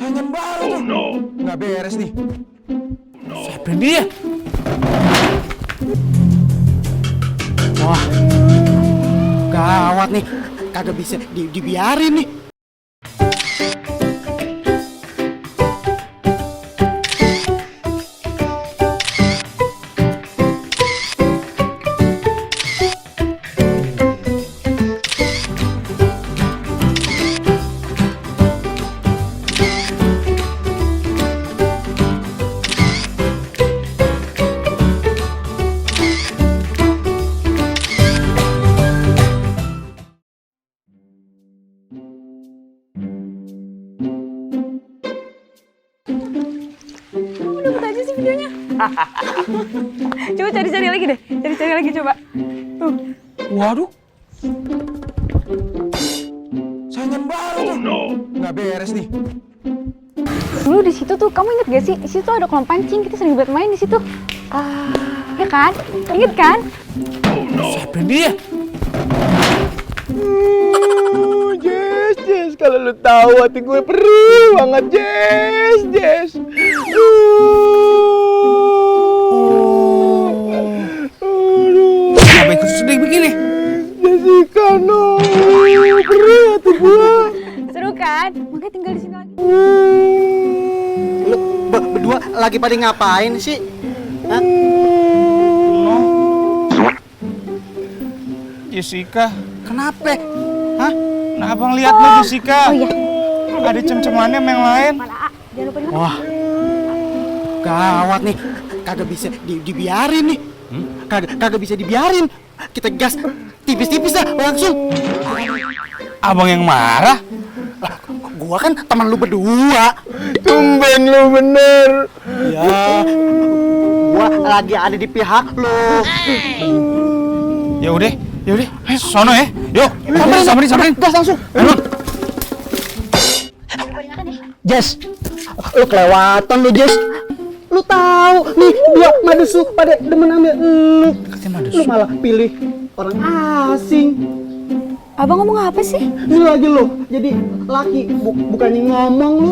Saingan baru tuh. no. Nggak beres nih. Siapa dia? Wah, gawat nih. Kagak bisa dibiarin nih. Dapat aja sih videonya. Coba cari-cari lagi deh. Cari-cari lagi coba. Tuh. Waduh. Saingan baru tuh. no. Nggak beres nih. Dulu di situ tuh, kamu inget gak sih? Di situ ada kolam pancing, kita sering buat main di situ. Ya kan? Inget kan? Siapa dia? Jess, kalau lu tahu hati gue perih banget, Jess. Kenapa ikut sedih begini? Jessica, no. Perih hati gue. Seru kan? Makanya tinggal di sini lagi. Lu berdua lagi pada ngapain sih? Hah? Jessica. Kenapa? Hah? Nah, abang lihat lo Jessica. Oh iya. Ada cem-cemannya sama yang lain. Mana A? Jangan lupa dimakan. Wah, gawat nih. Kagak bisa dibiarin nih. Kagak bisa dibiarin. Kita gas tipis-tipis dah langsung. Abang yang marah? Gua kan teman lu berdua. Tumben lu bener. Ya, gua lagi ada di pihak lu. Ya udah, ayo sono ya. Yuk, samperin. Gas langsung. Ayo. Jess, lu kelewatan lu, Jess. Lu tahu nih dua madusu pada demen ambil lu. Lu malah pilih orang asing. Abang ngomong apa sih? Ini lagi lu jadi laki, bukannya ngomong lu.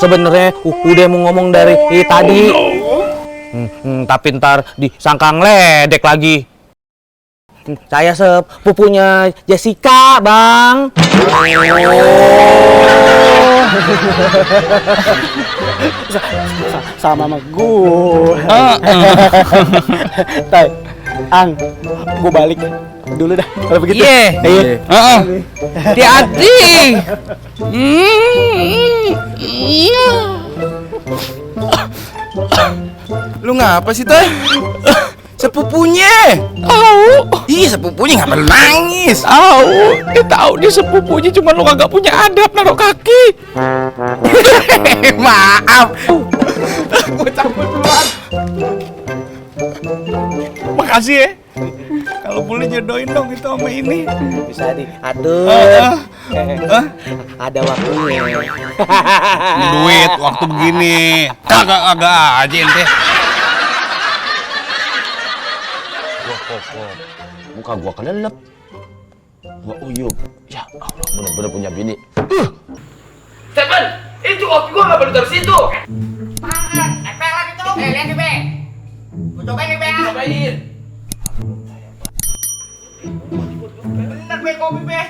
Sebenarnya udah mau ngomong dari tadi. Tapi ntar disangka ngeledek lagi. Saya sepupunya Jessica, Bang. Sama gue. Tai, Ang, gue balik dulu dah kalau begitu. Iya. Hati-hati. Lu ngapa sih, Teh? Sepupunya. Ih, sepupunya ngapa lu nangis? Dia tahu dia sepupunya, cuma lu kagak punya adab naruh kaki. Maaf. Gue cabut duluan. Makasih ya. Kalau boleh jodohin dong itu sama ini. Bisa diatur. Ada waktunya. Duit waktu begini. Kagak aja ente. Muka gua kelelep. Gua uyup. Ya Allah, bener-bener punya bini. Stephen, itu kopi gua nggak boleh dari situ. Empelan itu. Lihat nih, Be. Gua cobain nih, Be. Cobain. Bener, Be, kopi, Be.